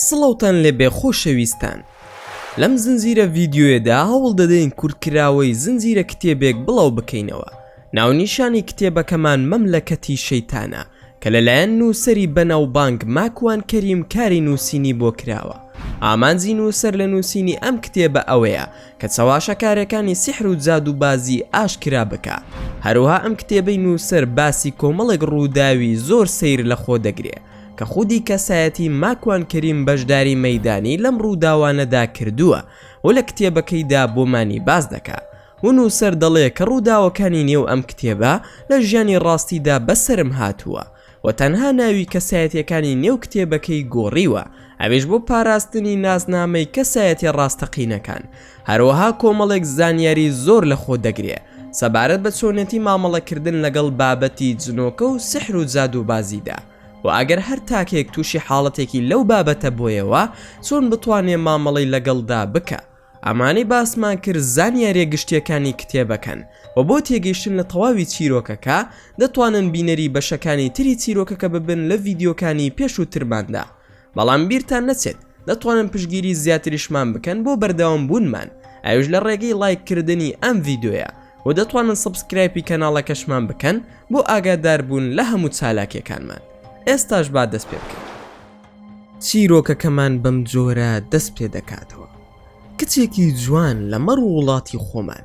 سڵاوتان لێبێ خۆشەویستان لەم زنجیرە ڤیدیۆیەدا هەوڵ دەدەین کورتکراوەی زنجیرە کتێبێک بڵاو بکەینەوە ناونیشانی کتێبەکەمان مەملەکەتی شەیتانە کە لەلایەن نووسەری بەناوبانگ ماکوان کەریم کاری نووسینی بۆ کراوە ئامانجی نووسەر لە نووسینی ئەم کتێبە ئەوەیە کە چەواشەکارەکانی سیحر و جادووبازی ئاشکرا بکا هەروها ئەم کتێبەی نووسەر باسی کۆمەڵێک ڕووداوی زۆر سەیر لەخۆ دەگرێ کە خودی کەسایەتی ماکوان کەریم بەشداری مەیدانی لەم ڕووداوانەدا کردووە و لە کتێبەکەیدا بۆمانی باس دەکا و نووسەر دەڵێ کە ڕووداوەکانی نێو ئەم کتێبە لە ژیانی ڕاستیدا بەسەرم هاتووە و تەنها ناوی کەسایەتیەکانی نێو کتێبەکەی گۆڕیوە ئەویش بۆ پاراستنی نازنامەی کەسایەتیە ڕاستەقینەکان هەروەها کۆمەڵێک زانیاری زۆر لەخۆ دەگرێ سەبارەت بە چۆنێتی مامەڵەکردن لەگەڵ بابەتی جنۆکە و سحر و جادووبازیدا و ئەگەر هەر تاکێک تووشی حاڵەتێکی لەو بابەتە بۆیەوە چۆن بتوانێ مامەڵەی لەگەڵدا بکا. ئەمانەی باسمان کرد زانیاریە گشتیەکانی کتێبەکەن و بۆ تێگەیشتن لە تەواوی چیرۆکەکە دەتوانن بینەری بەشەکانی تری چیرۆکەکە ببن لە ڤیدیۆکانی پێشووترماندا بەڵام بیرتان نەچێت دەتوانن پشتگیری زیاتریشمان بکەن بۆ بەردەوام بوونمان ئەویش لە ڕێگەی ڵایک کردنی ئەم ڤیدیۆیە و دەتوانن subscribe ی کەناڵەکەشمان بکەن بۆ ئاگاداربوون لە هەموو چالاکیەکانمان ئێستاش با دەست پێ بکەین. چیرۆکەکەمان بەم جۆرە دەست پێ دەکاتەوە کچێکی جوان لە مەڕ و وڵاتی خۆمان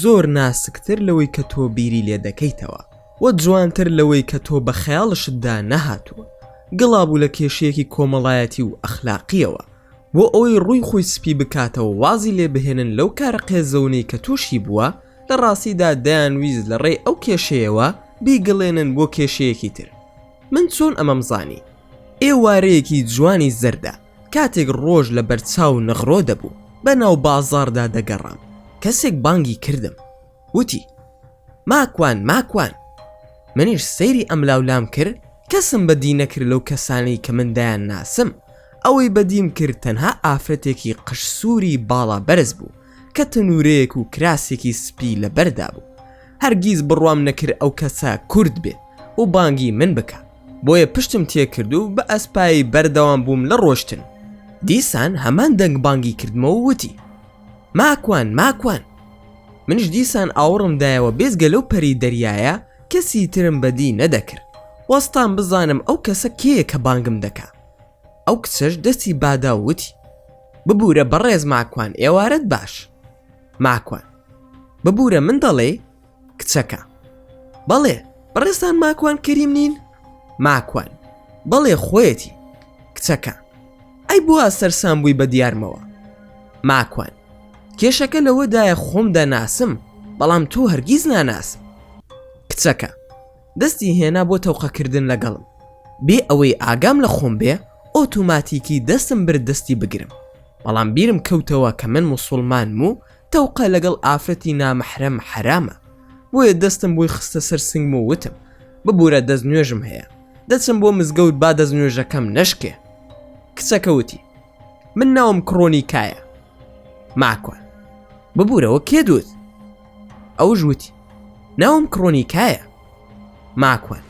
زۆر ناسکتر لەوەی کە تۆ بیری لێ دەکەیتەوە و جوانتر لەوەی کە تۆ بە خەیاڵشتدا نەهاتووە گڵابوو لە کێشەیەکی کۆمەڵایەتی و ئەخلاقیەوە بۆ ئەوەی ڕووی خۆی سپی بکاتەوە وازی لێ بهێنن لەو کارە قێزەونەی کە تووشی بووە لە ڕاستیدا دەیانویست لە ڕێی ئەو کێشەیەوە بیگڵێنن بۆ کێشەیەکی تر من چۆن ئەمەم زانی؟ ئێوارەیەکی جوانی زەردە، کاتێک ڕۆژ لە بەرچاو نغرۆ دەبوو، بە ناو بازاڕدا دەگەڕام، کەسێک بانگی کردم. وتی، ماکوان، ماکوان! منیش سەیری ئەملاولام کرد، کەسم بەدی نەکرد لەو کەسانەی کە من دەیانناسم. ئەوەی بەدیم کرد تەنها ئافرەتێکی قژ سووری باڵا بەرز بوو، کە تەنوورەیەک و کراسێکی سپی لەبەردا بوو. هەرگیز بڕوام نەکرد ئەو کەسە کورد بێت و بانگی من بکا. بۆیە پشتم تێکرد و بە ئەسپایی بەردەوام بووم لە ڕۆشتن. دیسان هەمان دەنگ بانگی کردمەوە و وتی، ماکوان، ماکوان! منیش دیسان ئاوڕم دایەوە بێجگە لەو پەری دەریایە کەسی ترم بەدی نەدەکرد. وەستام بزانم ئەو کەسە کێیە کە بانگم دەکا. ئەو کچەش دەستی بادا و وتی، ببورە بەڕێز ماکوان ئێوارەت باش. ماکوان، ببورە من دەڵێی؟ کچەکە، بەڵێ، بەڕێزتان ماکوان کەریم نین؟ ماکوان، بەڵێ خۆیەتی. کچەکە، ئەی بۆ وا سەرسام بووی بە دیارمەوە؟ ماکوان، کێشەکە لەوەدایە خۆم دەناسم، بەڵام تۆ هەرگیز ناناسم. کچەکە، دەستی هێنا بۆ تەوقەکردن لەگەڵم. بێ ئەوەی ئاگام لە خۆم بێ، ئۆتۆماتیکی دەستم برد دەستی بگرم. بەڵام بیرم کەوتەوە کە من موسوڵمانم و تەوقە لەگەڵ ئافرەتی نامەحرەم حەرامە بۆیە دەستم بۆی خستە سەر سنگم و وتم ببورە دەست نوێژم هەیە دەچم بۆ مزگەوت با دەست نوێژەکەم نەشکێ کچەکە وتی من ناوم کرۆنیکایە ماکوان ببورەوە کێ دوت ئەوش وتی ناوم کرۆنیکایە ماکوان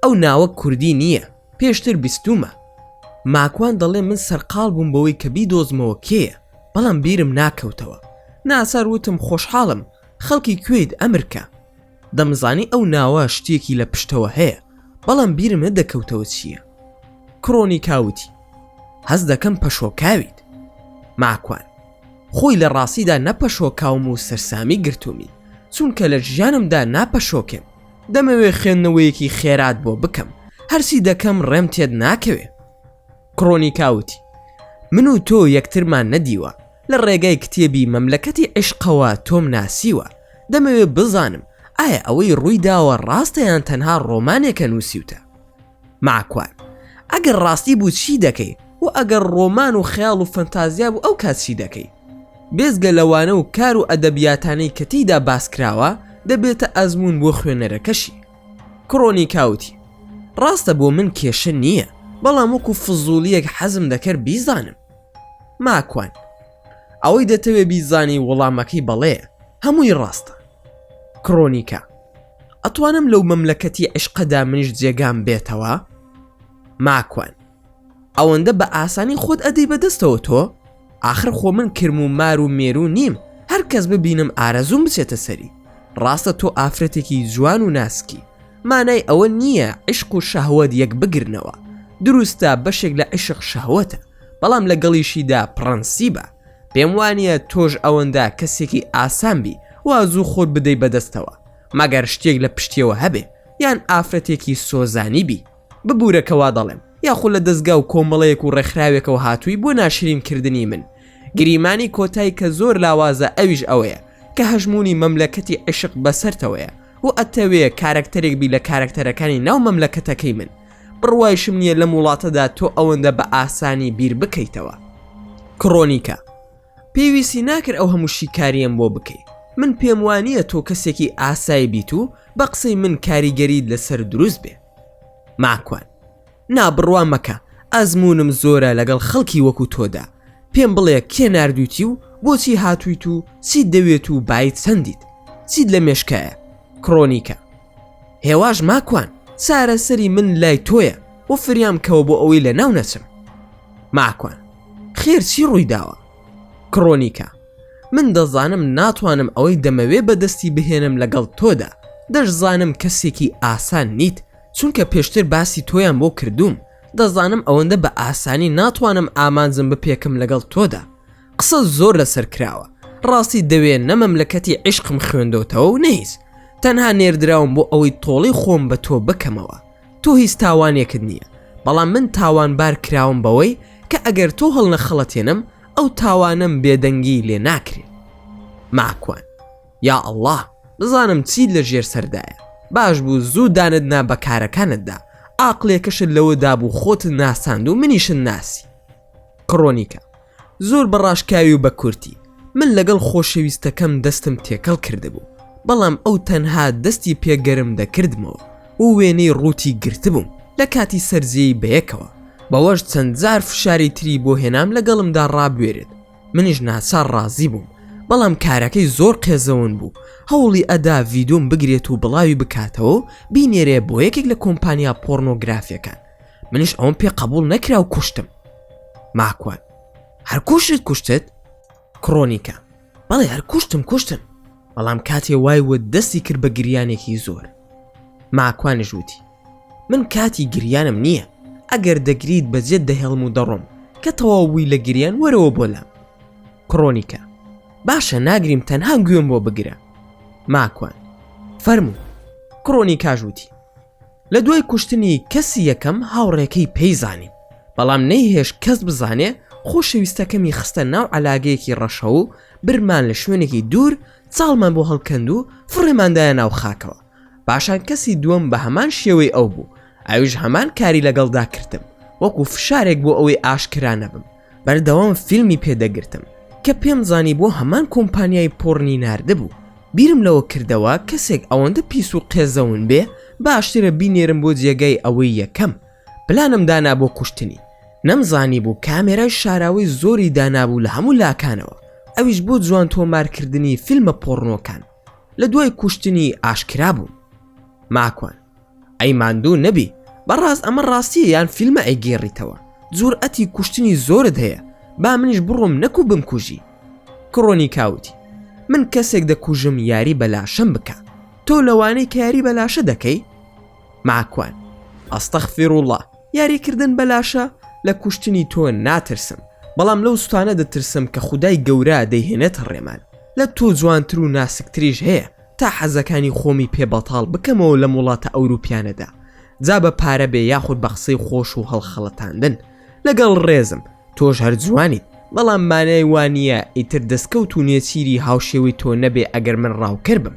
ئەو ناوە کوردی نییە پێشتر بیستوومە. ماکوان دەڵێ من سەرقاڵ بووم بەوەی کە بیدۆزمەوە کێیە، بەڵام بیرم ناکەوتەوە. ناچار وتم خۆشحاڵم، خەڵکی کوێیت ئەمرکە؟ دەمزانی ئەو ناوە شتێکی لە پشتەوە هەیە، بەڵام بیرم نەدەکەوتەوە چییە. کرۆنیکا وتی، هەست دەکەم پەشۆکاویت. ماکوان، خۆی لە ڕاستیدا نەپەشۆکاوم و سەرسامی گرتوومی، چونکە لە ژیانمدا ناپەشۆکێم. دەمەوێ خوێندنەوەیەکی خێرات بۆ بکەم هەرچی دەکەم ڕێم تێت ناکەوێ کرۆنیکا وتی من و تۆ یەکترمان نەدیوە لە ڕێگای کتێبی مەملەکەتی عیشقەوە تۆم ناسیوە دەمەوێ بزانم ئایا ئەوەی ڕووی داوە ڕاستە یان تەنها ڕۆمانێکە نووسیوتە ماکوان ئەگەر ڕاستی بوو چی دەکەی و ئەگەر ڕۆمان و خەیاڵ و فەنتازیا بوو ئەو کات چی دەکەی؟ بێجگە لەوانە و کار و ئەدەبیاتانەی کە تێیدا باس کراوە دەبێتە ئەزموون بۆ خوێنەرەکەشی. کرۆنیکا وتی، ڕاستە بۆ من کێشە نییە، بەڵام وەکو فزوڵییەک حەزم دەکرد بیزانم. ماکوان، ئەوەی دەتەوێ بیزانی وەڵامەکەی بەڵێیە، هەمووی ڕاستە. کرۆنیکا، ئەتوانم لەو مەملەکەتی عیشقەدا منیش جێگام بێتەوە؟ ماکوان. ئەوەندە بە ئاسانی خۆت ئەدەی بەدەستەوە تۆ؟ ئاخر خۆ من کرم و مار و مێروو نیم هەر کەس ببینم ئارەزووم بچێتە سەری. ڕاستە تۆ ئافرەتێکی جوان و ناسکی، مانای ئەوە نییە عیشق و شەهوەت یەک بگرنەوە. دروستە بەشێک لە عیشق شەهوەتە، بەڵام لەگەڵیشیدا پڕەنسیبە. پێم وانییە تۆش ئەوەندە کەسێکی ئاسان بی وا زوو خۆت بدەی بەدەستەوە، مەگەر شتێک لە پشتیەوە هەبێ یان ئافرەتێکی سۆزانی بی. ببورە کە وا دەڵێم، یاخۆ لە دەزگا و کۆمەڵەیەک و ڕێکخراوێکەوە هاتووی بۆ ناشرین کردنی من. گریمانی کۆتای کە زۆر لاوازە ئەویش ئەوەیە کە هەژموونی مەملەکەتی عیشق بەسەرتەوەیە و ئەتەوێ کارەکتەرێک بی لە کارەکتەرەکانی ناو مەملەکەتەکەی من. بڕوایشم نییە لەم وڵاتەدا تۆ ئەوەندە بە ئاسانی بیر بکەیتەوە. کرۆنیکا، پێویستی ناکرد ئەو هەموو شیکارییەم بۆ بکەی. من پێم وانییە تۆ کەسێکی ئاسایی بیت و بە قسەی من کاریگەریت لەسەر دروست بێ. ماکوان، نا بڕوا مەکە، ئەزموونم زۆرە لەگەڵ خەڵکی وەکو تۆدا. پێم بڵێ کێ ناردوویتی و بۆچی هاتوویت و چیت دەوێت و بایی چەندیت؟ چیت لە مێشکایە؟ کرۆنیکا، هێواش ماکوان، چارەسەری من لای تۆیە و فریام کەوە بۆ ئەوەی لەناو نەچم. ماکوان، خێر چی ڕووی داوە؟ کرۆنیکا، من دەزانم ناتوانم ئەوەی دەمەوێ بەدەستی بهێنم لەگەڵ تۆدا، دەشزانم کەسێکی ئاسان نیت، چونکە پێشتر باسی تۆیان بۆ کردووم، دەزانم ئەوەندە بە ئاسانی ناتوانم ئامانجم بپێکم لەگەڵ تۆدا. قسە زۆر لەسەر کراوە، ڕاستی دەوێ نە مەملەکەتی عیشقم خوێندۆتەوە و نە هیچ، تەنها نێردراوم بۆ ئەوەی تۆڵەی خۆم بە تۆ بکەمەوە. تۆ هیچ تاوانێکت نییە، بەڵام من تاوانبار کراوم بەوەی کە ئەگەر تۆ هەڵنەخەڵەتێنم ئەو تاوانەم بێدەنگی لێ ناکرێ. ماکوان، یا ئەڵڵا، بزانم چیت لە ژێر سەردایە. باش بوو زوو دانت نا بە کارەکانتدا، ئاقلێکەشت لەوە دابوو خۆتت ناساند و منیشت ناسی. کرۆنیکا، زۆر بە ڕاشکاوی و بە کورتی، من لەگەڵ خۆشەویستەکەم دەستم تێکەڵ کردبوو، بەڵام ئەو تەنها دەستی پێ گەرم دەکردمەوە و وێنەی ڕووتی گرتبووم لە کاتی سەرجێی بەیەکەوە، بەوەش چەند جار فشاری تری بۆ هێنام لەگەڵمدا ڕابوێرێت، منیش ناچار ڕازی بووم، بەڵام کارەکەی زۆر قێزەون بوو، هەوڵی ئەدا ڤیدۆم بگرێت و بڵاوی بکاتەوە و بینێرێ بۆ یەکێک لە کۆمپانیا پۆڕنۆگرافیەکان، منیش ئەوەم پێ قبوڵ نەکرا و کوشتم. ماکوان، هەر کوشت کوشتت؟ کرۆنیکا، بەڵێ هەر کوشتم کوشتم، بەڵام کاتێ وای وت دەستی کرد بە گریانێکی زۆر. ماکوانیش وتی، من کاتی گریانم نییە، ئەگەر دەگریت بەجێت دەهێڵم و دەڕۆم، کە تەواو بووی لە گریان وەرەوە بۆ لام. کرۆنیکا، باشە ناگریم تەنها گوێم بۆ بگرە. ماکوان، فەرموو. کرۆنیکاش وتی، لە دوای کوشتنی کەسی یەکەم هاوڕێکەی پێی زانیم، بەڵام نەیهێشت کەس بزانێ، خۆشەویستەکەمی خستە ناو عەلاگەیەکی ڕەشەوە و برمان لە شوێنێکی دوور چاڵمان بۆ هەڵکەند و فڕێماندایە ناو خاکەوە، پاشان کەسی دووەم بە هەمان شێوەی ئەو بوو، ئەویش هەمان کاری لەگەڵدا کردم، وەکو فشارێک بۆ ئەوەی ئاشکرا نەبم، بەردەوام فیلمی پێ دەگرتم، کە پێم زانی بۆ هەمان کۆمپانیای پۆڕنی ناردبوو، بیرم لەوە کردەوە کەسێک ئەوەندە پیس و قێزەون بێ باشترە بینێرم بۆ جێگای ئەوەی یەکەم، پلانم دانا بۆ کوشتنی، نەمزانیبوو کامێرای شاراوەی زۆری دانابوو لە هەموو لاکانەوە، ئەویش بۆ جوان تۆمارکردنی فیلمە پۆڕنۆکان، لە دوای کوشتنی ئاشکرا بووم. ماکوان. ئەی ماندوو نەبی بەڕاست ئەمە ڕاستیە یان فیلمە ئەیگێڕیتەوە جورئەتی کوشتنی زۆرت هەیە با منیش بڕۆم نەکو بمکوژی کڕۆنیکا وتی من کەسێک دەکوژم یاری بە لاشەم بکە تۆ لەوانەی کە یاری بە لاشە دەکەی ماکوان ئەستەغفیروڵڵا یاریکردن بە لاشە لە کوشتنی تۆ ناترسم بەڵام لەو سوتانە دەترسم کە خودای گەورە دەیهێنێتە ڕێمان لە تۆ جوانتر و ناسکتریش هەیە تا حەزەکانی خۆمی پێ بەتاڵ بکەمەوە لەم وڵاتە ئەوروپیانەدا جا بە پارە بێ یاخود بە قسەی خۆش و هەڵخەڵەتاندن لەگەڵ ڕێزم تۆش هەر جوانیت بەڵام مانای وانییە ئیتر دەستکەوت و نێچیری هاوشێوەی تۆ نەبێ ئەگەر من ڕاوکەر بم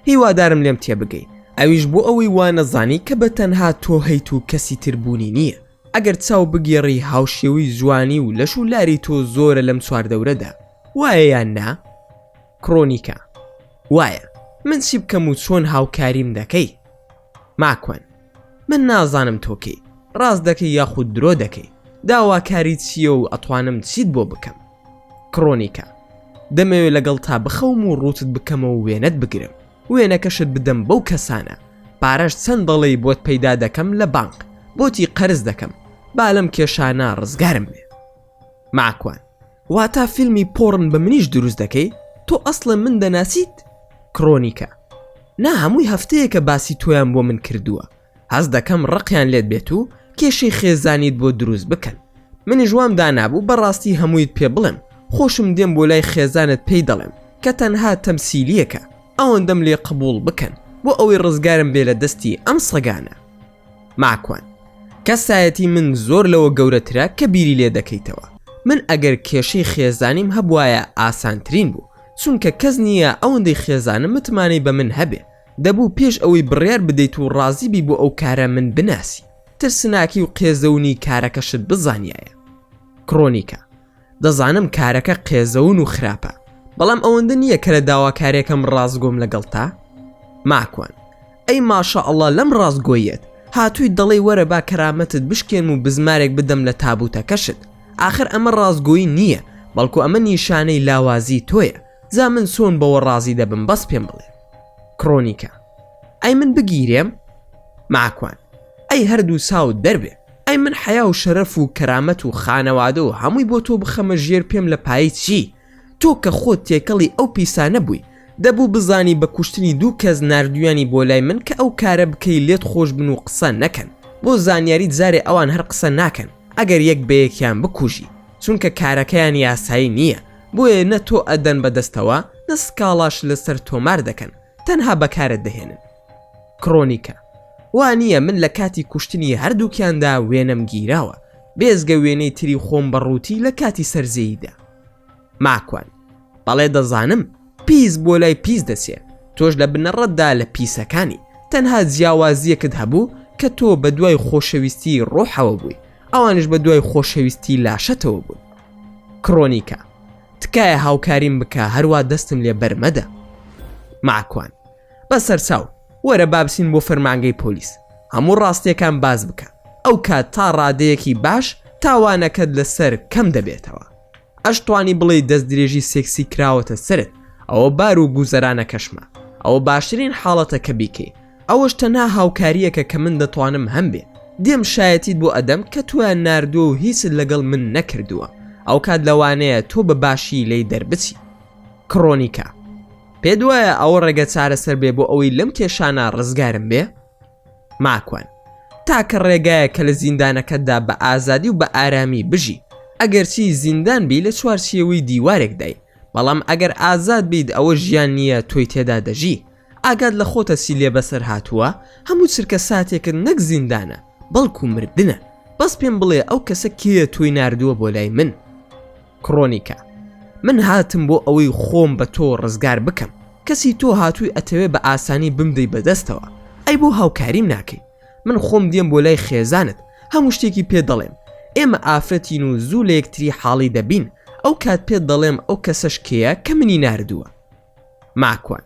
هیوادارم لێم تێبگەی ئەویش بۆ ئەوەی وا نەزانی کە بە تەنها تۆ هەیت و کەسی تر بوونی نییە ئەگەر چاو بگێڕی هاوشێوەی جوانی و لەش و لاری تۆ زۆرە لەم چواردەورەدا وایە یان نا؟ کرۆنیکا، وایە، من چی بکەم و چۆن هاوکاریم دەکەی؟ ماکوان، من نازانم تۆ کێی، ڕاست دەکەی یاخود درۆ دەکەی، داواکاری چییە و ئەتوانم چیت بۆ بکەم؟ کرۆنیکا، دەمەوێ لەگەڵتا بخەوم و ڕووتت بکەمەوە و وێنەت بگرم، وێنەکەشت بدەم بەو کەسانە، پارەش چەند دەڵێی بۆت پەیدا دەکەم لە بانق، بۆتی قەرز دەکەم. با لەم کێشانە ڕزگارم بێ. ماکوان، واتا فیلمی پۆڕن بە منیش دروست دەکەی؟ تۆ ئەسڵەن من دەناسیت؟ کرۆنیکا، نا هەمووی هەفتەیەکە باسی تۆیان بۆ من کردووە، هەست دەکەم ڕقیان لێت بێت و کێشەی خێزانیت بۆ دروست بکەن. منیش وام دانابوو بەڕاستی هەموویت پێ بڵێم، خۆشم دێم بۆ لای خێزانت پێی دەڵێم کە تەنها تەمسیلیەکە، ئەوەندەم لێ قبوڵ بکەن بۆ ئەوەی ڕزگارم بێ لە دەستی ئەم سەگانە. ماکوان، کەسایەتی من زۆر لەوە گەورەترە کە بیری لێ دەکەیتەوە، من ئەگەر کێشەی خێزانیم هەبوایە ئاسانترین بوو، چونکە کەس نییە ئەوەندەی خێزانم متمانەی بە من هەبێ، دەبوو پێش ئەوەی بڕیار بدەیت و ڕازی بی بۆ ئەو کارە من بناسی، ترسناکی و قێزەونی کارەکەشت بزانیایە. کرۆنیکا، دەزانم کارەکە قێزەون و خراپە بەڵام ئەوەندە نییە کە لە داواکارێکم ڕاستگۆم لەگەڵتا ماکوان ئەی ماشاءاللە لەم ڕاستگۆییەت هاتووی دەڵێی وەرە با کەرامەتت بشکێنم و بزمارێک بدەم لە تابوتەکەشت ئاخر ئەمە ڕاستگۆیی نییە بەڵکو ئەمە نیشانەی لاوازی تۆیە جا من چۆن بەوە ڕازی دەبم بەس پێم بڵێ کرۆنیکا ئەی من بگیرێم؟ ماکوان، ئەی هەردوو چاوت دەربێ، ئەی من حەیا و شەرەف و کەرامەت و خانەوادە و هەمووی بۆ تۆ بخەمە ژێر پێم لە پایەی چی؟ تۆ کە خۆت تێکەڵی ئەو پیسانە بووی، دەبوو بزانی بە کوشتنی دوو کەس ناردوویانی بۆ لای من کە ئەو کارە بکەی لێت خۆش بن و قسە نەکەن، بۆ زانیاریت جارێ ئەوان هەر قسە ناکەن ئەگەر یەک بە یەکیان بکوژی، چونکە کارەکەیان یاسایی نییە، بۆیە نە تۆ ئەدەن بە دەستەوە نە سکاڵاش لەسەر تۆمار دەکەن. تەنها بەکارت دەهێنن. کرۆنیکا، وا نییە من لە کاتی کوشتنی هەردووکیاندا وێنەم گیراوە، بێزگە وێنەی تری خۆم بە ڕووتی لە کاتی سەرزێیدا. ماکوان، بەڵێ دەزانم، پیس بۆ لای پیس دەچێ، تۆش لە بنەڕەتدا لە پیسەکانی، تەنها جیاوازییەکت هەبوو کە تۆ بە دوای خۆشەویستیی ڕۆحەوە بووی، ئەوانیش بە دوای خۆشەویستی لاشەتەوە بوون. کرۆنیکا، تکایە هاوکاریم بکە هەروا دەستم لێ بەرمەدە. ماکوان، بەسەرچاو، وەرە با بچین بۆ فەرمانگەی پۆلیس هەموو ڕاستیەکان باس بکە ئەو کات تا ڕادەیەکی باش تاوانەکەت لەسەر کەم دەبێتەوە. ئەشتوانی بڵێی دەستدرێژی سێکسی کراوەتە سەرت ئەوە بار و گوزەرانەکەشمە ئەوە باشترین حاڵەتە کە بیکەی ئەوەش تەنها هاوکارییەکە کە من دەتوانم هەمبێ دێم شایەتیت بۆ ئەدەم کە تۆیان ناردووە و هیچت لەگەڵ من نەکردووە ئەوکات لەوانەیە تۆ بە باشی لێی دەربچی. کرۆنیکا، پێت وایە ئەوە ڕێگە چارەسەر بێ بۆ ئەوەی لەم کێشانە ڕزگارم بێ؟ ماکوان، تاکە ڕێگایە کە لە زیندانەکەتدا بە ئازادی و بە ئارامی بژی، ئەگەرچی زیندان بی لە چوارچێوەی دیوارێکدای، بەڵام ئەگەر ئازاد بیت ئەوە ژیان نییە تۆی تێدا دەژی، ئاگات لە خۆتە چی لێ بەسەر هاتووە؟ هەموو چرکە ساتێکت نەک زیندانە بەڵکو مردنە. بەس پێم بڵێ ئەو کەسە کێیە تۆی ناردووە بۆ لای من؟ کرۆنیکا، من هاتم بۆ ئەوەی خۆم بە تۆ ڕزگار بکەم، کەسی تۆ هاتووی ئەتەوێ بە ئاسانی بمدەی بەدەستەوە، ئەی بۆ هاوکاریم ناکەی؟ من خۆم دێم بۆ لای خێزانت هەموو شتێکی پێ دەڵێم، ئێمە ئافرەتین و زوو لە یەکتری حاڵی دەبین، ئەو کات پێت دەڵێم ئەو کەسەش کێیە کە منی ناردووە. ماکوان،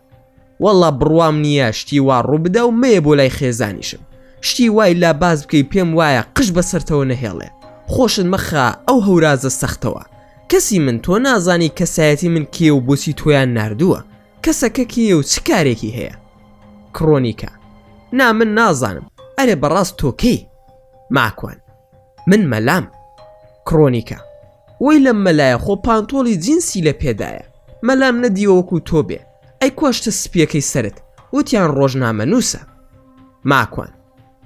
وەڵا بڕوام نییە شتی وا ڕووبدا و مەیە بۆ لای خێزانیشم شتی وای لا باس بکەی پێم وایە قژ بەسەرتەوە نەهێڵێ خۆشت مەخە ئەو هەورازە سەختەوە کەسی من تۆ نازانی کەسایەتی من کێ و بۆچی تۆیان ناردووە کەسەکە کێیە و چ کارێکی هەیە کرۆنیکا نا من نازانم ئەرێ بەڕاست تۆ کێی ماکوان من مەلام کرۆنیکا وەی لەم مەلایە خۆ پانتۆڵی جینسی لە پێدایە مەلام نەدیوە وەکو تۆ بێ ئەی کوا شتە سپیەکەی سەرت وتیان ڕۆژنامەنووسە ماکوان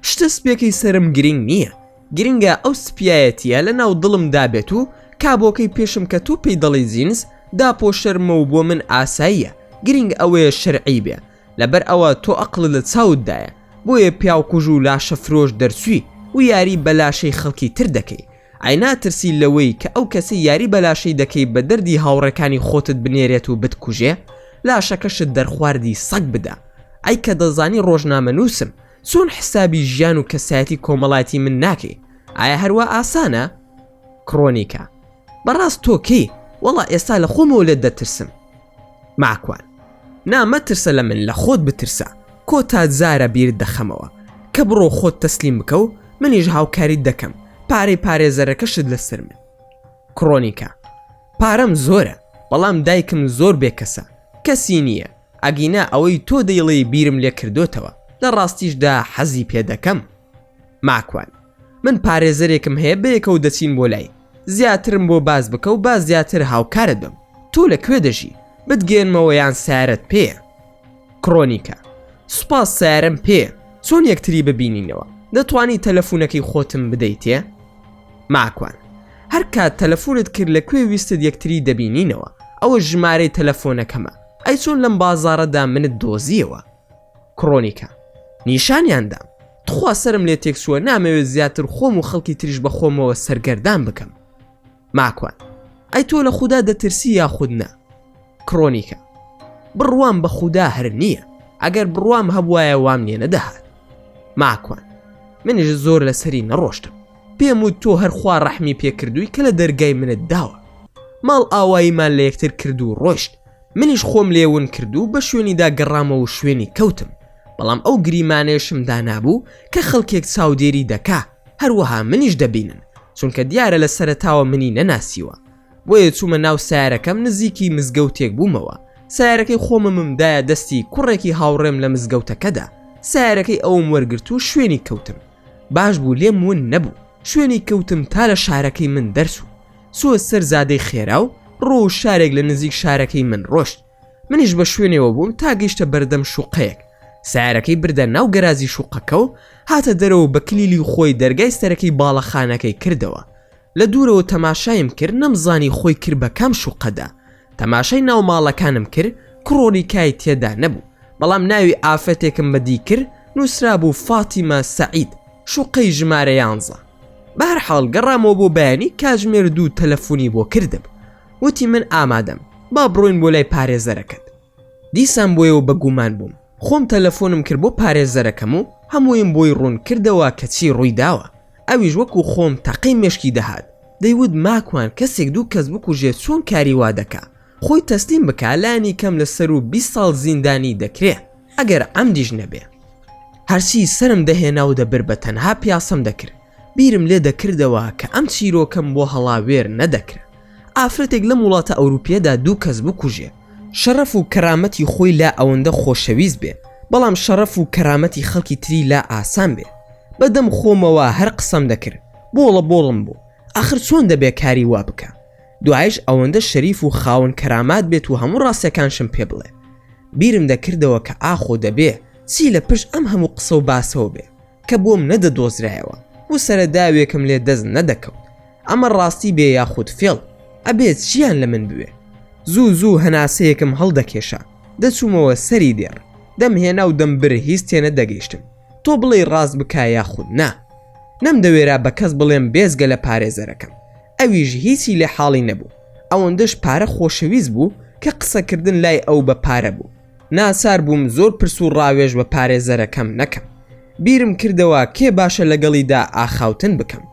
شتە سپیەکەی سەرم گرینگ نییە گرنگە ئەو سپیایەتیە لە ناو دڵم دابێت و کابۆکەی پێشم کە تۆ پێی دەڵێی جینس داپۆشەرمە و بۆ من ئاساییە گرینگ ئەوەیە شەرعی بێ لەبەر ئەوە تۆ ئەقڵت لە چاوتدایە بۆیە پیاوکوژ و لاشە فرۆش دەرچووی و یاری بە لاشەی خەڵکی تر دەکەی ئەی ناترسی لەوەی کە ئەو کەسەی یاری بە لاشەی دەکەی بە دەردی هاوڕێکانی خۆتت بنێرێت و بتکوژێ؟ لاشەکەشت دەرخواردی سەگ بدا. ئەی کە دەزانی ڕۆژنامەنووسم، چۆن حسابی ژیان و کەسایەتی کۆمەڵایەتی من ناکەی؟ ئایا هەروا ئاسانە؟ کرۆنیکا، بەڕاست تۆ کێی؟ وەڵا ئێستا لە خۆمەوە لێت دەترسم. ماکوان، نا مەترسە لە من لە خۆت بترسە، کۆتا جارە بیرت دەخەمەوە کە بڕۆ خۆت تەسلیم بکە و منیش هاوکاریت دەکەم پارەی پارێزەرەکەشت لەسەر من. کرۆنیکا، پارەم زۆرە بەڵام دایکم زۆر بێکەسە کەسی نییە ئەگینا ئەوەی تۆ دەیڵێی بیرم لێ کردۆتەوە لە ڕاستیشدا حەزی پێ دەکەم. ماکوان. من پارێزەرێکم هەیە بەیەکەوە دەچین بۆ لای. زیاترم بۆ باس بکە و با زیاتر هاوکارت بم. تۆ لە کوێ دەژی؟ بتگەیەنمەوە یان سەیارەت پێیە؟ کرۆنیکا، سوپاس سەیارەم پێیە. چۆن یەکتری ببینینەوە؟ دەتوانی تەلەفونەکەی خۆتم بدەیتێ؟ ماکوان، هەر کات تەلەفونت کرد لە کوێ ویستت یەکتری دەبینینەوە، ئەوە ژمارەی تەلەفۆنەکەمە، ئەی چۆن لەم بازاڕەدا منت دۆزییەوە؟ کرۆنیکا، نیشانیان دام. تخوا سەرم لێ تێکچووە نامەوێت زیاتر خۆم و خەڵکی تریش بە خۆمەوە سەرگەردان بکەم. ماکوان، ئەی تۆ لە خودا دەترسی یاخود نا؟ کرۆنیکا، بڕوام بە خودا هەر نییە، ئەگەر بڕوام هەبوایە وام لێ نەدەهات. ماکوان، منیش زۆر لەسەری نەڕۆشتم، پێم وت تۆ هەر خوا ڕەحمی پێ کردووی کە لە دەرگای منت داوە. ماڵ ئاواییمان لە یەکتر کرد و ڕۆیشت، منیش خۆم لێ ون کرد و بە شوێنیدا گەڕامەوە و شوێنی کەوتم، بەڵام ئەو گریمانەیەشم دانابوو کە خەڵکێک چاودێری دەکا، هەروەها منیش دەبینن، چونکە دیارە لە سەرەتاوە منی نەناسیوە. بۆیە چوومە ناو سەیارەکەم نزیکی مزگەوتێک بوومەوە، سەیارەکەی خۆممم دایە دەستی کوڕێکی هاوڕێم لە مزگەوتەکەدا، سەیارەکەی ئەوم وەرگرت و شوێنی کەوتم. باش بوو لێم ون نەبوو، شوێنی کەوتم تا لە شارەکەی من دەرچوو. چووە سەر جادەی خێرا و ڕوو شارێک لە نزیک شارەکەی من ڕۆشت. منیش بە شوێنێوە بووم تا گەیشتە بەردەم شوقەیەک. سەیارەکەی بردە ناو گەرازی شوقەکە و هاتە دەرەوە و بە کلیلی خۆی دەرگای سەرەکی باڵەخانەکەی کردەوە. لە دوورەوە تەماشایم کرد نەمزانی خۆی کرد بە کام شوقەدا. تەماشای ناو ماڵەکانم کرد کڕۆنیکای تێدا نەبوو. بەڵام ناوی ئافرەتێکم بەدی کرد نووسرابوو فاتیمە سەعید شوقەی ژمارە یانزە. بەهەرحاڵ گەڕامەوە بۆ بەیانی کاتژمێر دوو تەلەفونی بۆ کردم. وتی من ئامادەم با بڕۆین بۆ لای پارێزەرەکەت. دیسان بۆیەوە بە گومان بووم. خۆم تەلەفۆنم کرد بۆ پارێزەرەکەم و هەموویم بۆی ڕوون کردەوە کە چی ڕووی داوە. ئەویش وەکو خۆم تەقەی مێشکی دەهات. دەیوت ماکوان کەسێک دوو کەس بکوژێ چۆن کاری وا دەکا؟ خۆی تەسلیم بکا لانی کەم لە سەروو 20 ساڵ زیندانی دەکرێ ئەگەر عەمدیش نەبێ. هەرچی سەرم دەهێنا و دەبرد بە تەنها پیاسەم دەکرد. بیرم لێ دەکردەوە کە ئەم چیرۆکەم بۆ هەڵاوێر نەدەکرا. ئافرەتێک لەم وڵاتە ئەوروپییەدا دوو کەس بکوژێ، شەڕەف و کەرامەتی خۆی لا ئەوەندە خۆشەویست بێ، بەڵام شەڕەف و کەرامەتی خەڵکی تری لا ئاسان بێ. بە دەم خۆمەوە هەر قسەم دەکرد. بۆڵە بۆڵم بوو. ئاخر چۆن دەبێ کاری وا بکا؟ دوایش ئەوەندە شەریف و خاوەن کەرامات بێت و هەموو ڕاستیەکانشم پێ بڵێ. بیرم دەکردەوە کە ئاخۆ دەبێ چی لە پشت ئەم هەموو قسە و باسەوە بێ؟ کە بۆم نەدەدۆزرایەوە و سەرەداوێکم لێ دەست نەدەکەوت. ئەمە ڕاستی بێ یاخود فێڵ، ئەبێ چییان لە من بوێ؟ زوو زوو هەناسەیەکم هەڵدەکێشا، دەچوومەوە سەری دێڕ، دەمهێنا و دەمبرد هیچ تێنەدەگەیشتم تۆ بڵێی ڕاست بکا یاخود نا. نەمدەوێرا بە کەس بڵێم بێجگە لە پارێزەرەکەم، ئەویش هیچی لێ حاڵی نەبوو، ئەوەندەش پارە خۆشەویست بوو کە قسەکردن لای ئەو بە پارە بوو. ناچار بووم زۆر پرس و ڕاوێژ بە پارێزەرەکەم نەکەم. بیرم کردەوە کێ باشە لەگەڵیدا ئاخاوتن بکەم.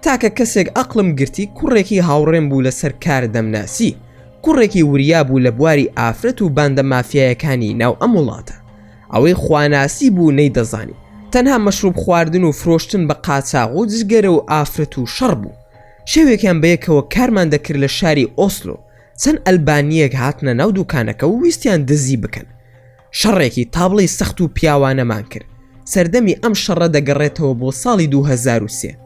تاکە کەسێک ئەقڵم گرتی کوڕێکی هاوڕێم بوو لەسەر کار دەمناسی. کوڕێکی وریا بوو لە بواری ئافرەت و باندە مافیایەکانی ناو ئەم وڵاتە. ئەوەی خواناسی بوو نەیدەزانی. تەنها مەشروب خواردن و فرۆشتن بە قاچاغ و جگەرە و ئافرەت و شەڕ بوو. شەوێکیان بەیەکەوە کارمان دەکرد لە شاری ئۆسلۆ. چەند ئەلبانییەک هاتنە ناو دوکانەکە و ویستیان دزی بکەن. شەڕێکی تابڵێی سەخت و پیاوانەمان کرد. سەردەمی ئەم شەڕە دەگەڕێتەوە بۆ ساڵی 2003.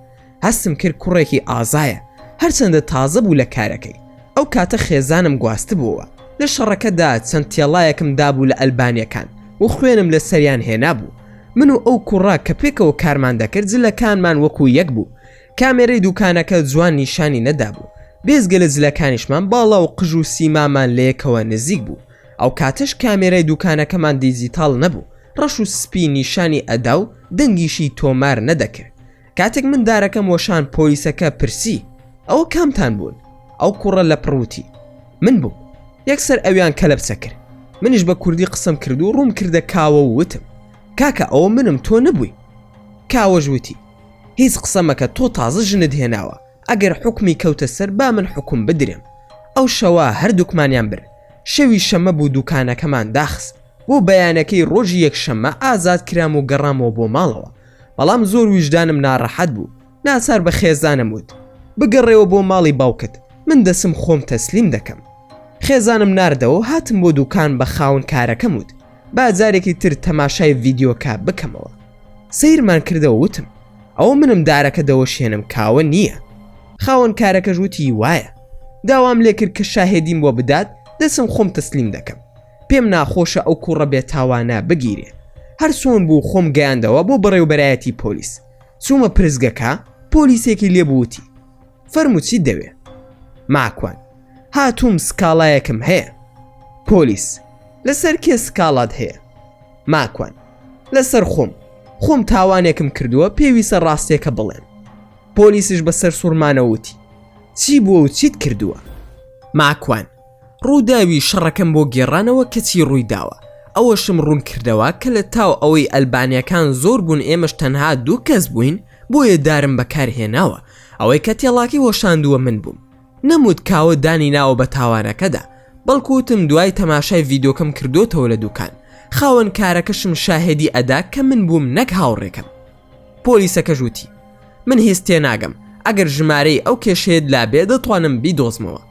هەستم کرد کوڕێکی ئازایە، هەرچەندە تازە بوو لە کارەکەی. ئەو کاتە خێزانم گواستبووەوە. لە شەڕەکەدا چەند تێڵایەکم دابوو لە ئەلبانییەکان و خوێنم لە سەریان هێنابوو. من و ئەو کوڕە کە پێکەوە کارمان دەکرد جلەکانمان وەکوو یەک بوو. کامێرەی دوکانەکە جوان نیشانی نەدابوو، بێجگە لە جلەکانیشمان باڵا و قژ و سیمامان لەیەکەوە نزیک بوو، ئەو کاتەش کامێرای دوکانەکەمان دیجیتاڵ نەبوو، ڕەش و سپی نیشانی ئەدا و دەنگیشی تۆمار نەدەکرد. کاتێک من دارەکەم وەشان پۆلیسەکە پرسی، ئەوە کامتان بوون؟ ئەو کوڕە لەپڕ وتی، من بووم. یەکسەر ئەویان کەلەپچە کرد. منیش بە کوردی قسەم کرد و ڕووم کردە کاوە و وتم، کاکە ئەوە منم تۆ نەبووی. کاوەش وتی، هیچ قسە مەکە تۆ تازە ژنت هێناوە ئەگەر حوکمی کەوتە سەر با من حوکم بدرێم ئەو شەوە هەردووکمانیان برد شەوی شەمە بوو دوکانەکەمان داخست بۆ بەیانەکەی ڕۆژی یەک شەمە ئازاد کرام و گەڕامەوە بۆ ماڵەوە بەڵام زۆر ویژدانم ناڕەحەت بوو ناچار بە خێزانم وت بگەڕێوە بۆ ماڵی باوکت من دەچم خۆم تەسلیم دەکەم خێزانم ناردەوە هاتم بۆ دوکان بە خاوەن کارەکەم وت با جارێکی تر تەماشای ڤیدیۆکە بکەمەوە سەیرمان کردەوە وتم. ئەوە منم دارەکە دەوەشێنم کاوە نییە. خاوەن کارەکەش وتی وایە. داوام لێکرد کە شاهێدیم بۆ بدات دەچم خۆم تەسلیم دەکەم. پێم ناخۆشە ئەو کوڕە بێتاوانە بگیرێ. هەر چۆن بوو خۆم گەیاندەوە بۆ بەڕێوبەرایەتی پۆلیس. چوومە پرسگەکە، پۆلیسێکی لێ بوو وتی، فەرموو چیت دەوێ؟ ماکوان، هاتووم سکاڵایەکم هەیە. پۆلیس، لەسەر کێ سکاڵات هەیە؟ ماکوان، لەسەر خۆم، خۆم تاوانێکم کردووە پێویستە ڕاستیەکە بڵێم. پۆلیسیش بە سەرسوڕمانەوە وتی، چی بووە و چیت کردووە؟ ماکوان، ڕووداوی شەڕەکەم بۆ گێڕانەوە کە چی ڕووی داوە، ئەوەشم ڕوون کردەوە کە لە تاو ئەوەی ئەلبانیەکان زۆر بوون ئێمەش تەنها دوو کەس بووین بۆیە دارم بەکار هێناوە، ئەوەی کە تێڵاکەی وەشاندووە من بووم. نەموت کاوە دانی ناوە بە تاوانەکەدا، بەڵکو وتم دوای تەماشای ڤیدۆکەم کردۆتەوە لە دوکان، خاوەن کارەکەشم شاهێدی ئەدا کە من بووم نەک هاوڕێکەم. پۆلیسەکەش وتی، من هیچ تێناگەم، ئەگەر ژمارەی ئەو کێشەیەت لابێ دەتوانم بیدۆزمەوە.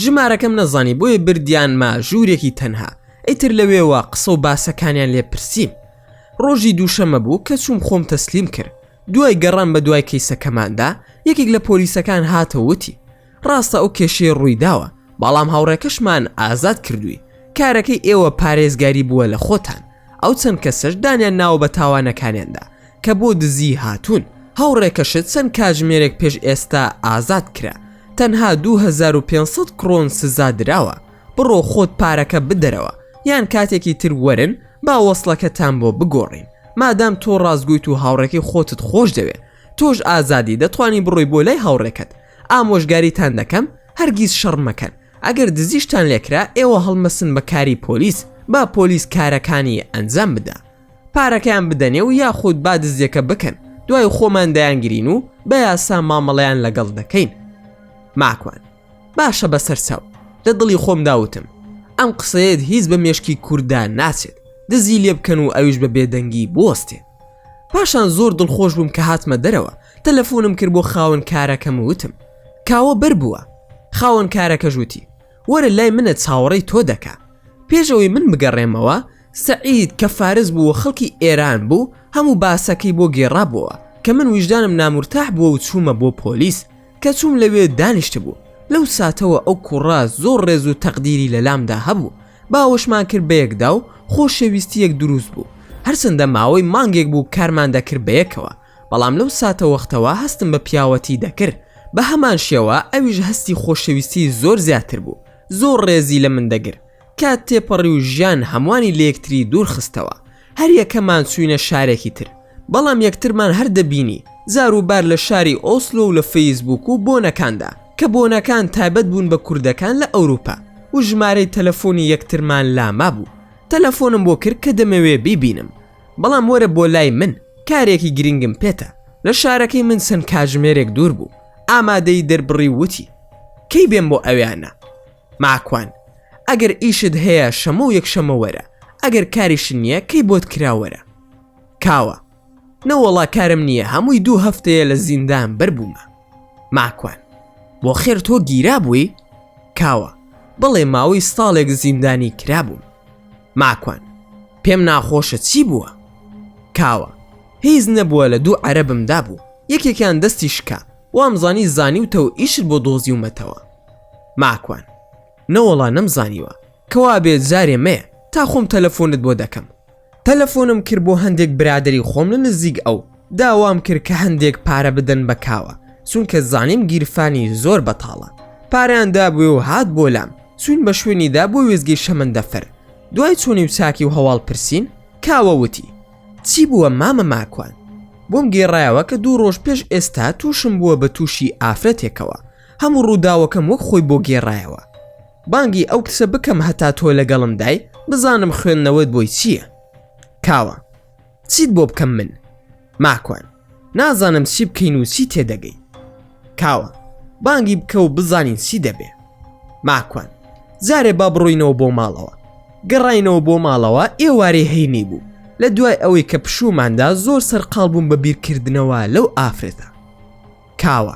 ژمارەکەم نەزانی بۆیە بردیانمە ژوورێکی تەنها، ئیتر لەوێوە قسە و باسەکانیان لێ پرسیم. ڕۆژی دووشەمە بوو کە چووم خۆم تەسلیم کرد، دوای گەڕان بە دوای کەیسەکەماندا یەکێک لە پۆلیسەکان هاتەوە وتی، ڕاستە ئەو کێشەیە ڕوویداوە، بەڵام هاوڕێکەشمان ئازاد کردووی، کارەکەی ئێوە پارێزگاری بووە لە خۆتان، ئەو چەند کەسەش دانیان ناوە بە تاوانەکانیاندا کە بۆ دزی هاتوون، هاوڕێکەشت چەند کاتژمێرێک پێش ئێستا ئازاد کرا، تەنها 2500 کرۆن سزا دراوە، بڕۆ خۆت پارەکە بدەرەوە، یان کاتێکی تر وەرن با وەسڵەکەتان بۆ بگۆڕین، مادام تۆ ڕاستگۆیت و هاوڕێکەی خۆتت خۆش دەوێ، تۆش ئازادی دەتوانی بڕۆی بۆ لای هاوڕێکەت، ئامۆژگاریتان دەکەم هەرگیز شەڕ مەکەن، ئەگەر دزیشتان لێکرا ئێوە هەڵمەسن بە کاری پۆلیس، با پۆلیس کارەکانی ئەنجام بدا. پارەکەیان بدەنێ و یاخود با دزیەکە بکەن دوای خۆمان دەیانگرین و بە یاسا مامەڵەیان لەگەڵ دەکەین. ماکوان، باشە بەسەرچاو، لە دڵی خۆمدا وتم ئەم قسەیەت هیچ بە مێشکی کورددا ناچێت، دزی لێ بکەن و ئەویش بە بێدەنگی بوەستێ. پاشان زۆر دڵخۆش بووم کە هاتمە دەرەوە، تەلەفۆنم کرد بۆ خاوەن کارەکەم و وتم کاوە بەر بووە. خاوەن کارەکەش وتی وەرە لای منە چاوەڕێی تۆ دەکا. پێش ئەوەی من بگەڕێمەوە، سەعید کە فارس بوو و خەڵکی ئێران بوو، هەموو باسەکەی بۆ گێڕابۆوە کە من ویژدانم نامورتاح بووە و چوومە بۆ پۆلیس. کە چووم لەوێ دانیشتبوو. لەو ساتەوە ئەو کوڕە زۆر ڕێز و تەقدیری لەلامدا هەبوو. باوەشمان کرد بەیەکدا و خۆشەویستییەک دروست بوو. هەرچەندە ماوەی مانگێک بوو کارمان دەکرد بەیەکەوە، بەڵام لەو ساتەوەختەوە هەستم بە پیاوەتی دەکرد. بە هەمان شێوە ئەویش هەستی خۆشەویستی زۆر زیاتر بوو. زۆر ڕێزی لە من دەگرت. کات تێپەڕی و ژیان هەمووانی لەیەکتری دوور خستەوە. هەریەکەمان چووینە شارێکی تر. بەڵام یەکترمان هەر دەبینی، جار و بار لە شاری ئۆسلۆ و لە فەیسبووک و بۆنەکاندا، کە بۆنەکان تایبەت بوون بە کوردەکان لە ئەوروپا، و ژمارەی تەلەفۆنی یەکترمان لا مابوو. تەلەفۆنم بۆ کرد کە دەمەوێ بیبینم. بەڵام وەرە بۆ لای من، کارێکی گرنگم پێتە. لە شارەکەی من چەند کاتژمێرێک دوور بوو. ئامادەیی دەربڕی و وتی، کەی بێم بۆ ئەوێانە؟ ماکوان، ئەگەر ئیشت هەیە شەمە و یەکشەمە وەرە، ئەگەر کاریشت نییە کەی بۆت کرا وەرە. کاوە، نەوەڵا کارم نییە هەمووی دوو هەفتەیە لە زیندان بەربوومە. ماکوان، بۆ خێر تۆ گیرابووی؟ کاوە، بەڵێ ماوەی ساڵێک زیندانی کرابووم. ماکوان، پێم ناخۆشە چی بووە؟ کاوە، هیچ نەبووە لە دوو عەرەبم دابوو یەکێکیان دەستی شکا وامزانی زانیوتە و ئیشت بۆ دۆزیومەتەوە. ماکوان، نەوەڵا نەمزانیوە، کەوابێ جارێ مەیە تا خۆم تەلەفۆنت بۆ دەکەم. تەلەفۆنم کرد بۆ هەندێک برادەری خۆم لە نزیک ئەو، داوام کرد کە هەندێک پارە بدەن بە کاوە، چونکە زانیم گیرفانی زۆر بەتاڵە. پارەیان دابووێ و هات بۆ لام، چووین بە شوێنیدا بۆ وێستگەی شەمەندەفەر. دوای چۆنی و چاکی و هەواڵ پرسین، کاوە وتی، چی بووە مامە ماکوان؟ بۆم گێڕایەوە کە دوو ڕۆژ پێش ئێستا تووشم بووە بە تووشی ئافرەتێکەوە، هەموو ڕووداوەکەم وەک خۆی بۆ گێڕایەوە. بانگی ئەو کچە بکەم هەتا تۆ لەگەڵم دای بزانم خوێندنەوەت بۆی چییە؟ کاوە، چیت بۆ بکەم من؟ ماکوان، نازانم چی بکەین و چی تێدەگەی؟ کاوە، بانگی بکە و بزانین چی دەبێ. ماکوان، جارێ با بڕۆینەوە بۆ ماڵەوە. گەڕاینەوە بۆ ماڵەوە ئێوارەی هەینی بوو. لە دوای ئەوەی کە پشووماندا زۆر سەرقاڵ بووم بە بیرکردنەوە لەو ئافرەتە. کاوە،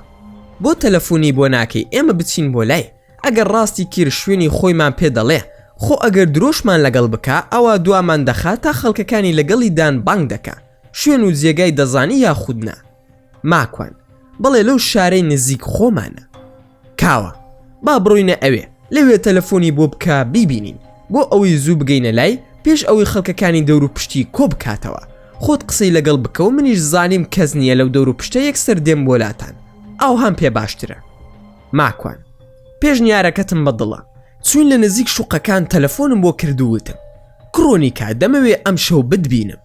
بۆ تەلەفۆنی بۆ ناکەی ئێمە بچین بۆ لای، ئەگەر ڕاستی کرد شوێنی خۆیمان پێ دەڵێ، خۆ ئەگەر درۆشمان لەگەڵ بکا ئەوا دوامان دەخا تا خەڵکەکانی لەگەڵی دان بانگ دەکا، شوێن و جێگای دەزانی یاخود نا؟ ماکوان، بەڵێ لەو شارەی نزیک خۆمانە. کاوە، با بڕۆینە ئەوێ، لەوێ تەلەفۆنی بۆ بکە بیبینین، بۆ ئەوەی زوو بگەینە لای پێش ئەوەی خەڵکەکانی دەور و پشتی کۆ بکاتەوە، خۆت قسەی لەگەڵ بکە و منیش زانیم کەس نییە لەو دەور و پشتە یەکسەر دێم بۆ لاتان، ئاوهام پێ باشترە. ماکوان، پێشنیارەکەتم بە دڵە، چووین لە نزیک شوقەکان تەلەفۆنم بۆ کرد و وتم، کرۆنیکا دەمەوێ ئەمشەو بتبینم.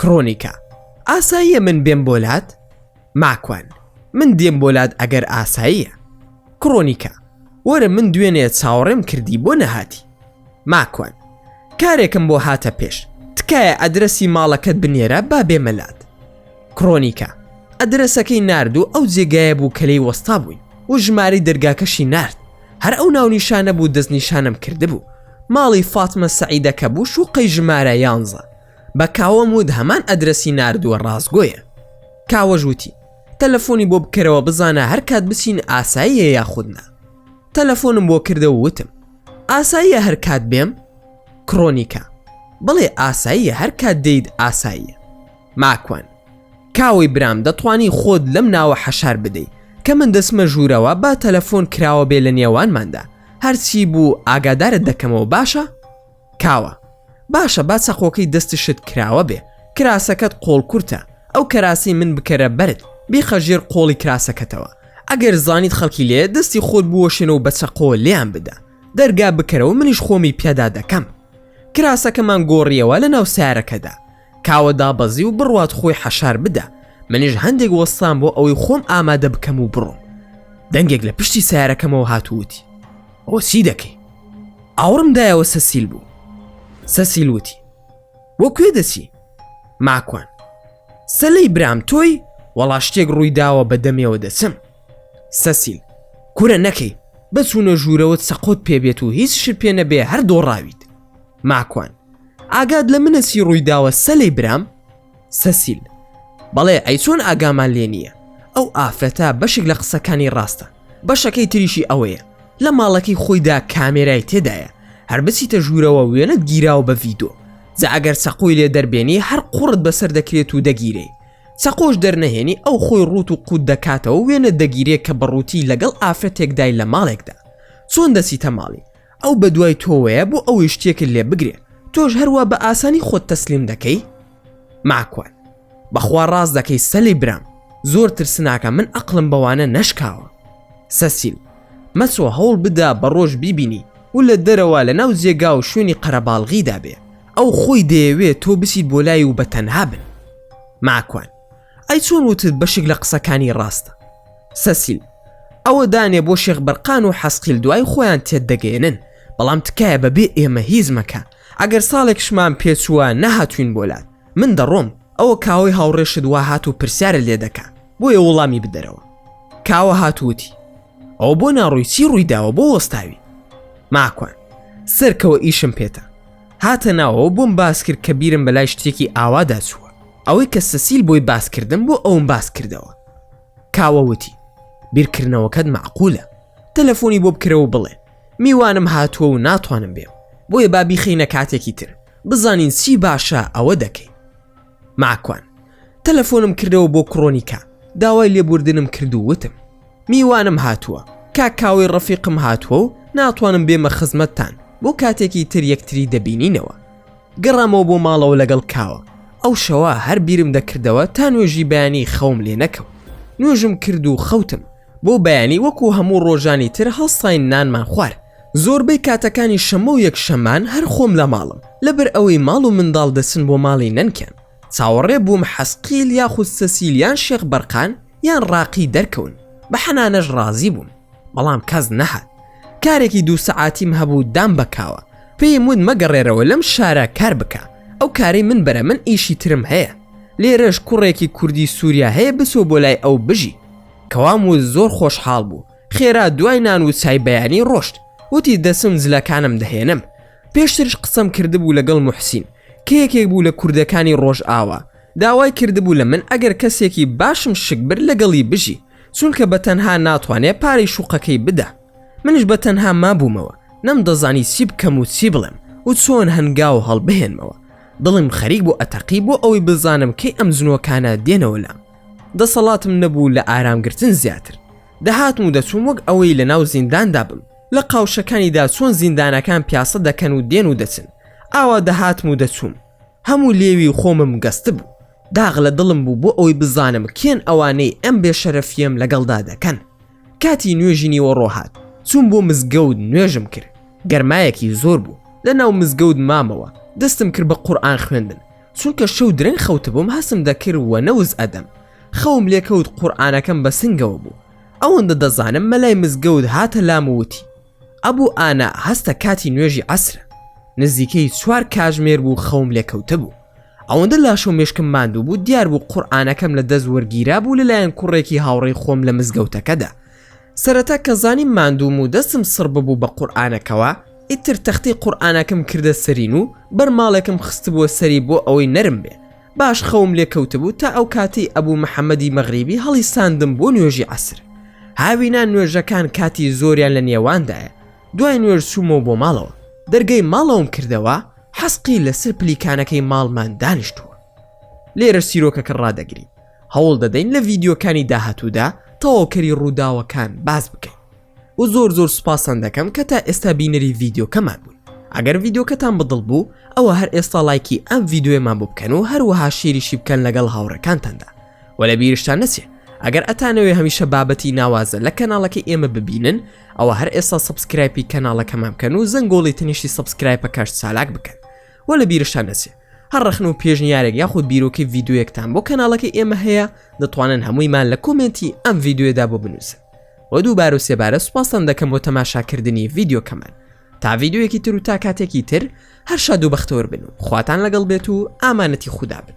کرۆنیکا، ئاساییە من بێم بۆ لات؟ ماکوان، من دێم بۆ لات ئەگەر ئاساییە. کرۆنیکا، وەرە من دوێنێ چاوەڕێم کردی بۆ نەهاتی؟ ماکوان، کارێکم بۆ هاتە پێش، تکایە ئەدرەسی ماڵەکەت بنێرە با بێمە لات. کرۆنیکا، ئەدرەسەکەی نارد و ئەو جێگایە بوو کە لێی وەستا بووین و ژمارەی دەرگاکەشی نارد، هەر ئەو ناونیشانە بوو دەستنیشانم کردبوو، ماڵی فاتمە سەعیدەکە بوو شوقەی ژمارە یانزە. بە کاوەم وت هەمان ئەدرەسی ناردووە ڕاستگۆیە. کاوەش وتی، تەلەفۆنی بۆ بکەرەوە بزانە هەر کات بچین ئاساییە یاخود نا. تەلەفۆنم بۆ کردەوە وتم، ئاساییە هەر کات بێم؟ کرۆنیکا، بەڵێ ئاساییە هەر کات دێیت ئاساییە. ماکوان، کاوەی برام دەتوانی خۆت لەم ناوە حەشار بدەی، کە من دەچمە ژوورەوە با تەلەفۆن کراوە بێ لە نێوانماندا، هەرچی بوو ئاگادارت دەکەمەوە باشە؟ کاوە، باشە با چەقۆکەی دەستشت کراوە بێ، کراسەکەت قۆڵ کورتە، ئەو کەراسەی من بکەرە بەرت، بیخە ژێر قۆڵی کراسەکەتەوە، ئەگەر زانیت خەڵکی لێیە دەستی خۆت بوەشێنە و بە چەقۆ لێیان بدە، دەرگا بکەرەوە منیش خۆمی پیادا دەکەم. کراسەکەمان گۆڕیەوە لە ناو سەیارەکەدا، کاوە دابەزی و بڕوات خۆی حەشار بدا، منیش هەندێک وەستام بۆ ئەوەی خۆم ئامادە بکەم و بڕۆم. دەنگێک لە پشتی سەیارەکەمەوە هات و وتی، ئەوە چی دەکەی؟ ئاوڕم دایەوە سەسیل بوو. سەسیل وتی، بۆ کوێ دەچی؟ ماکوان، سەلەی برام تۆی؟ وەڵا شتێک ڕووی داوە بە دەمێوە دەچم. سەسیل، کورە نەکەی، بە چوونە ژوورەوەت چەقۆت پێ بێت و هیچشت پێ نەبێ هەر دۆڕاویت. ماکوان، ئاگات لە منە چی ڕووی داوە سەلەی برام؟ سەسیل، بەڵێ ئەی چۆن ئاگامان لێ نییە؟ ئەو ئافرەتە بەشێک لە قسەکانی ڕاستە، بەشەکەی تریشی ئەوەیە لە ماڵەکەی خۆیدا کامێرای تێدایە، هەر بچیتە ژوورەوە وێنەت گیراوە بە ڤیدۆ، جا ئەگەر چەقۆی لێ دەربێنی هەر قوڕت بەسەر دەکرێت و دەگیرێی، چەقۆش دەرنەهێنی ئەو خۆی ڕووت و قووت دەکاتەوە وێنەت دەگیرێ کە بە ڕووتی لەگەڵ ئافرەتێکدای لە ماڵێکدا. چۆن دەچیتە ماڵی؟ ئەو بەدوای تۆوەیە بۆ ئەوەی شتێکت لێ بگرێ تۆش هەروا بە ئاسانی خۆت تەسلیم دەکەی؟ ماکوان، بەخوا ڕاست دەکەی سەلی برام زۆر ترسناکە من ئەقڵم بەوانە نەشکاوە. سەسیل، مەچۆ هەوڵ بدە بە ڕۆژ بیبینی و لە دەرەوە لە ناو جێگا و شوێنی قەرەباڵغیدا بێ ئەو خۆی دەیەوێ تۆ بچیت بۆ لای و بە تەنها بن. ماکوان، ئەی چۆن وتت بەشێک لە قسەکانی ڕاستە؟ سەسیل، ئەوە دانێ بۆ شێخ بەرقان و حەسقیل دوای خۆیان تێت دەگەیەنن، بەڵام تکایە بە بێ ئێمە هیچ مەکە، ئەگەر ساڵێکشمان پێچووە نەهاتووین بۆ لات، من دەڕۆم، ئەوە کاوەی هاوڕێشت وا هات و پرسیارت لێ دەکا، بۆیە وڵامی بدەرەوە. کاوە هات و وتی، ئەوە بۆ ناڕۆی چی ڕووی داوە بۆ وەستاوی؟ ماکوان، سەرکەوە ئیشم پێتە. هاتە ناوەوە بۆم باس کرد کە بیرم بەلای شتێکی ئاوادا چووە، ئەوەی کە سەسیل بۆی باس کردم بۆ ئەوم باس کردەوە. کاوە وتی، بیرکردنەوەکەت مەعقولە، تەلەفۆنی بۆ بکەرەوە و بڵێ، میوانم هاتووە و ناتوانم بێم، بۆیە با بیخەینە کاتێکی تر، بزانین چی باشە ئەوە دەکەین. ماکوان، تەلەفۆنم کردەوە بۆ کرۆنیکا، داوای لێبوردنم کرد و وتم، میوانم هاتووە، کاک کاوەی ڕەفیقم هاتووە و ناتوانم بێمە خزمەتتان، بۆ کاتێکی تر یەکتری دەبینینەوە. گەڕامەوە بۆ ماڵەوە لەگەڵ کاوە، ئەو شەوە هەر بیرم دەکردەوە تا نوێژی بەیانی خەوم لێ نەکەوت. نوێژم کرد و خەوتم، بۆ بەیانی وەکو هەموو ڕۆژانی تر هەڵساین نانمان خوارد. زۆربەی کاتەکانی شەممە و یەکشەممان هەر خۆم لە ماڵم، لەبەر ئەوەی ماڵ و منداڵ دەچن بۆ ماڵی نەنکیان. چاوەڕێ بووم حەسقیل یاخود سەسیل یان شێخ بەرقان یان ڕاقی دەرکەون، بە حەنانەش ڕازی بووم، بەڵام کەس نەهات. کارێکی دوو سەعاتیم هەبوو دام بە کاوە، پێیم وت مەگەڕێرەوە لەم شارە کار بکە، ئەو کارەی من بەرە من ئیشی ترم هەیە، لێرەش کوڕێکی کوردی سوریا هەیە بچۆ بۆ لای ئەو بژی. کەوام وت زۆر خۆشحاڵ بوو، خێرا دوای نان و چای بەیانی ڕۆشت، وتی دەچم جلەکانم دەهێنم. پێشتریش قسەم کردبوو لەگەڵ موحسین کە یەکێک بوو لە کوردەکانی ڕۆژئاوا، داوای کردبوو لە من ئەگەر کەسێکی باشم شک برد لەگەڵی بژی، چونکە بە تەنها ناتوانێ پارەی شوقەکەی بدا. منیش بە تەنها مابوومەوە، نەمدەزانی چی بکەم و چی بڵێم و چۆن هەنگاو هەڵبهێنمەوە. دڵم خەریک بوو ئەتەقی بۆ ئەوەی بزانم کەی ئەم جنۆکانە دێنەوە لام. دەسەڵاتم نەبوو لە ئارامگرتن زیاتر. دەهاتم و دەچووم وەک ئەوەی لەناو زینداندا بم. لە قاوشەکانیدا چۆن زیندانەکان پیاسە دەکەن و دێن و دەچن. ئاوا دەهاتم و دەچووم. هەموو لێوی خۆمم گەستبوو. داغ لە دڵم بوو بۆ ئەوەی بزانم کێن ئەوانەی ئەم بێشەرەفییەم لەگەڵدا دەکەن. کاتی نوێژی نیوەڕۆ هات. چووم بۆ مزگەوت نوێژم کرد. گەرمایەکی زۆر بوو. لەناو مزگەوت مامەوە. دەستم کرد بە قورئان خوێندن. چونکە شەو درەنگ خەوتبووم هەستم دەکرد وەنەوز ئەدەم. خەوم لێکەوت قورئانەکەم بە سنگەوە بوو. ئەوەندە دەزانم مەلای مزگەوت هاتە لام و وتی. ئەبوو ئانا هەستە کاتی نوێژی عەسرە. نزیکەی چوار کاژمێر بوو خەوم لێکەوتبوو. ئەوەندە لاشە و مێشکم ماندوو بوو دیار بوو قورئانەکەم لە دەست وەرگیرابوو لەلایەن کوڕێکی هاوڕێی خۆم لە مزگەوتەکەدا. سەرەتا کە زانیم ماندووم و دەستم سڕ ببوو بە قورئانەکەوە، ئیتر تەختەی قورئانەکەم کردە سەرین و بەرماڵێکم خستبووە سەری بۆ ئەوەی نەرم بێ. باش خەوم لێ کەوتبوو تا ئەو کاتەی ئەبوو محەمەدی مەغریبی هەڵیساندم بۆ نوێژی عەسر. هاوینان نوێژەکان کاتی زۆریان لە نێواندایە. دوای نوێژ چوومەوە بۆ ماڵەوە. دەرگەی ماڵەوەم کردەوە، حەسقی لەسەر پلیکانەکەی ماڵمان دانیشتووە. لێرە چیرۆکەکە ڕادەگرین. هەوڵ دەدەین لە ڤیدیۆکانی داهاتوودا تەواوکەری ڕووداوەکان باس بکەین. و زۆر زۆر سوپاستان دەکەم کە تا ئێستا بینەری ڤیدیۆکەمان بوون. ئەگەر ڤیدیۆکەتان بەدڵ بوو ئەوە هەر ئێستا ڵایکی ئەم ڤیدیۆیەمان بۆ بکەن و هەروەها share یشی بکەن لەگەڵ هاوڕێکانتاندا. وە لە بیرشتان نەچێ ئەگەر ئەتانەوێ هەمیشە بابەتی ناوازە لە کەناڵەکەی ئێمە ببینن ئەوە هەر ئێستا subscribe ی کەناڵەکەمان بکەن و زەنگۆڵی تەنیشتی subscribe ەکەش چالاک بکەن. وە لە بیرشتان نەچێ هەر ڕەخنە و پێشنیارێک یاخود بیرۆکەی ڤیدیۆیەکتان بۆ کەناڵەکەی ئێمە هەیە دەتوانن هەموویمان لە comment ی ئەم ڤیدیۆیەدا بۆ بنووسن. وە دووبارە و سێبارە سوپاستان دەکەم بۆ تەماشاکردنی ڤیدیۆکەمان تا ڤیدیۆیەکی تر و تا کاتێکی تر هەر شاد و بەختەوەر بن و خواتان لەگەڵ بێت و ئامانەتی خودا بن.